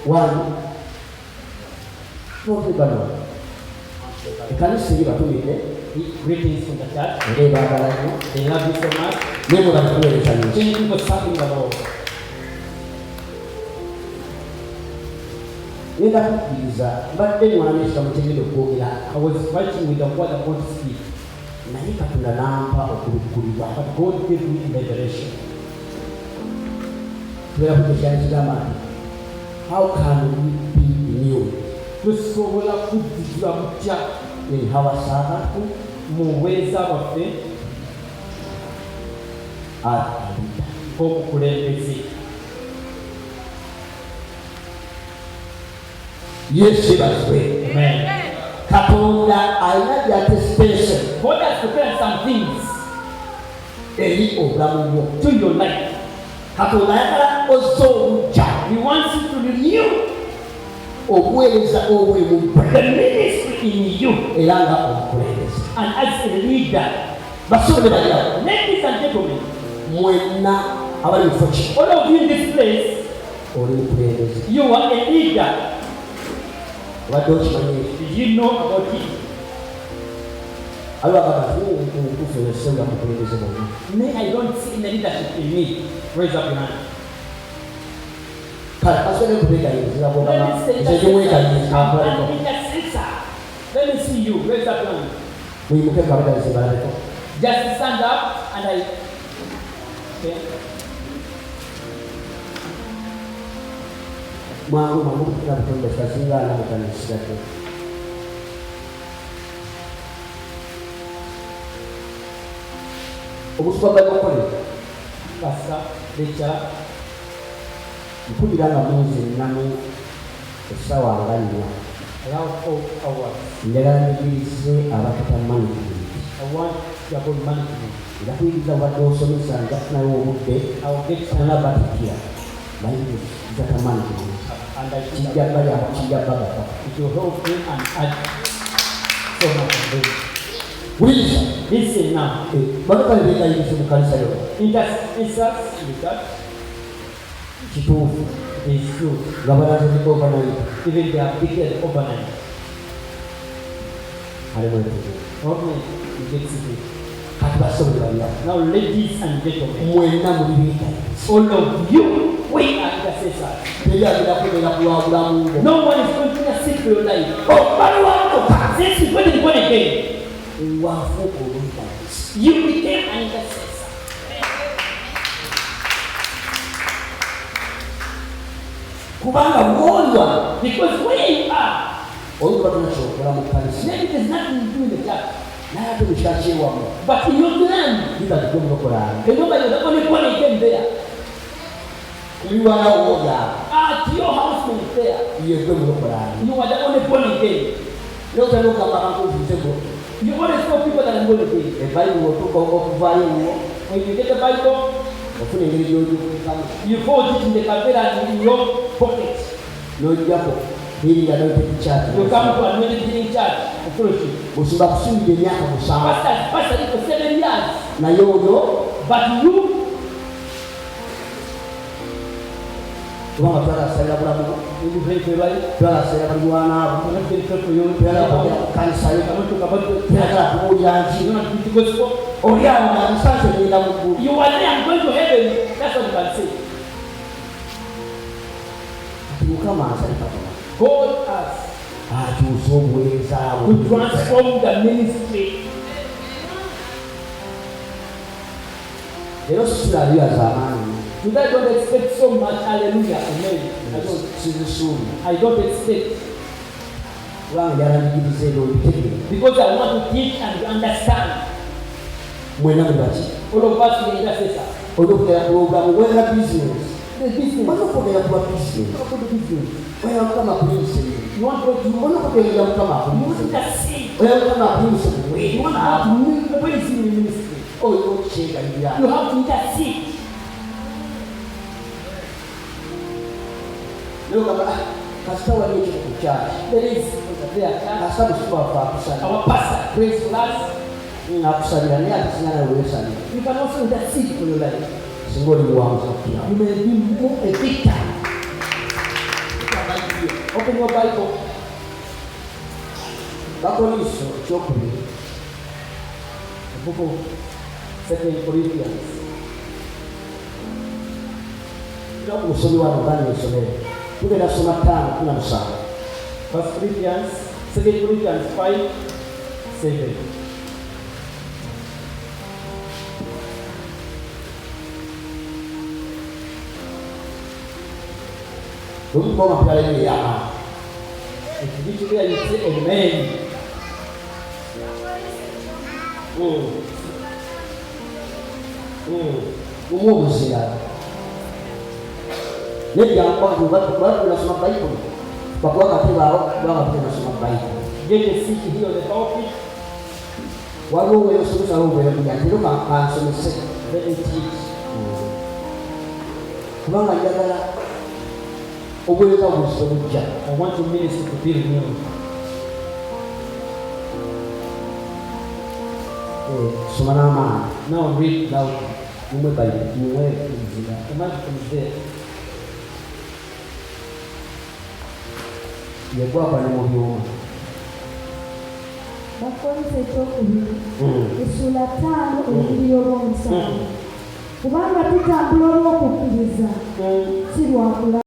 One, not the banner. The cancer you are doing it. Greetings from the church. They love you so much. Never have to do it. Thank you for serving the Lord. Akubiliza, but then one is coming to go. I was fighting with the word I want to speak. Naika tunanamba Okubiliza, but God gave me revelation. How can we be new? Tusobola kudijwa mutya hawasaha muweza wafe Omukulembeze. Yes, amen. Katonda alina attestation. God has prepared some things to your life. Katonda yakala ozobuja. He wants you to renew the ministry in you. And as a leader, ladies and gentlemen, all of you in this place, you are a leader. Did you know about it? May I don't see any leadership in me. Raise up your hand. Let me see you. Raise up your hand. Just stand up and I. Okay. Pastor, lecturer, mpulira nga munze namu essaawa nga nnya njagala njigirize abatamanagement. Era kuyinza wadde osomesa nja kufunayo obudde nabatikira bayinzatamanagement kijja bagata. Listen now. It's true. Even they are bigger overnight. Okay, you get it. Now, ladies and gentlemen, all of you, we are intercessors. No one is going to seek for your life. Oh, since you got born again, you became an intercessor. Because where you are, maybe there's nothing to do in the church. But in your land, remember you're the only one again there. You are at your house there. You are the only one again. You always tell people that I'm going to be. When you get the Bible, you hold it in the camera and in your pocket. You come to a meeting church. Pastor, it for 7 years. But you, you pray for your life. You are there and going to heaven. That's what you can say. God has to transform the ministry. Today I don't expect so much. Hallelujah. Amen. I don't expect. Because I want to teach and understand. All of us will intercessor. The business. You want to you intercede. You want to move the ways in the ministry. You have to intercede. There is our pastor prays for us. You can also intercede for your life. You may be more a victor. Open your Bible. Bakoliso kyokubiri. The book of 2 Corinthians. Musomi wa Ruganda yesomere. Tugenda soma 5:7. 1 Corinthians, 2 Corinthians 5:7. Don't come up here and if you need to hear, you say amen. Omusumba. Maybe I'm going to some Bible. But what I tell some Bible. Get a seat here on the topic. What will we also say over here? You look at some sick, very teach. Come on, I want to minister to people new. Now read loudly. The microphone is there. Bakolise ekyokubiri essula 5 olugeri olw'omusanvu kubanga tutambula olw'okukkiriza si lwakula